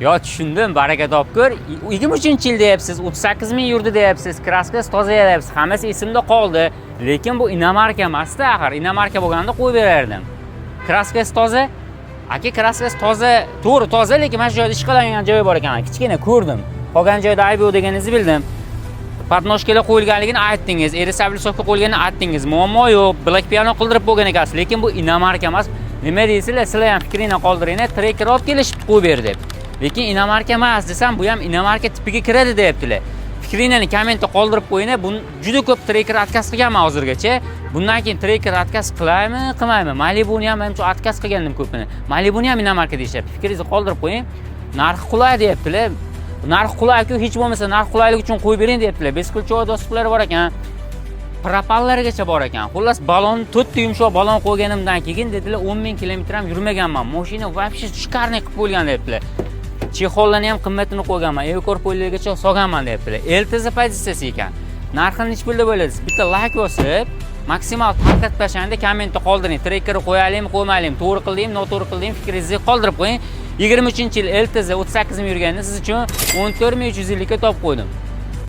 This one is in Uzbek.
Yo, tushundim, baraka topkur. 23-yil deyapsiz, 38 ming yurdi deyapsiz, краска si toza deyapsiz, hammasi esimda qoldi. Lekin bu иномарка emasda axir. Иномарка bo'lganda qo'yib berardim. Краска si toza. Aka, краска si toza, to'g'ri, toza, lekin mana shu joyda ishqalangan joyi bor ekan. Kichkina ko'rdim. Qolgan joyda ayb yo'q deganingizni bildim. Подножка lar qo'yilganligini aytdingiz, RS облицовка qo'yilganini aytdingiz. Muammo yo'q, Black Piano qildirib bo'lgan ekansiz, lekin bu иномарка emas. Nima deysizlar? Sizlar ham fikringni qoldiringlar. Trekker olib kelishibdi, qo'yib ber deb. Lekin иномарка emas desam, bu ham иномарка tipiga kiradi deyaptilar. Fikringlarni kommentda qoldirib qo'yinglar. Buni juda ko'p Trekker отказ qilganman hozirgacha. Bundan keyin Trekker отказ qilaymi, qilmaymi? Malibuni ham menimcha отказ qilgandim ko'pini. Malibuni ham иномарка deyishyapti. Fikringizni qoldirib qo'ying. Narxi qulay deyaptilar. Narx qulayku, hech bo'lmasa narx qulaylik uchun qo'yib bering deyaptilar. Бесключевой доступ lari bor ekan. Propanlargacha bor ekan. Xullas, balon, to'rtta yumshoq balon qo'yganimdan keyin dedilar, 10 ming kilometr ham yurmaganman. Mashina вообще шикарный qilib qo'yilgan deyaptilar. Чехол larni ham qimmatini qo'yganman, Evercore solganman deyaptilar. LTZ pozitsiyasi ekan. Narxini nechi pul deb o'ylaysiz? Bitta layk bosib, maksimal tarqatib tashlangda, kommentda qoldiring. Trekkerni qo'yaylikmi, qo'ymaylikmi, to'g'ri qildingmi, noto'g'ri qildingmi, fikringizni qoldirib qo'ying. 23-yil LTZ 38 ming yurganda siz uchun 14 350 ga topib qo'ydim.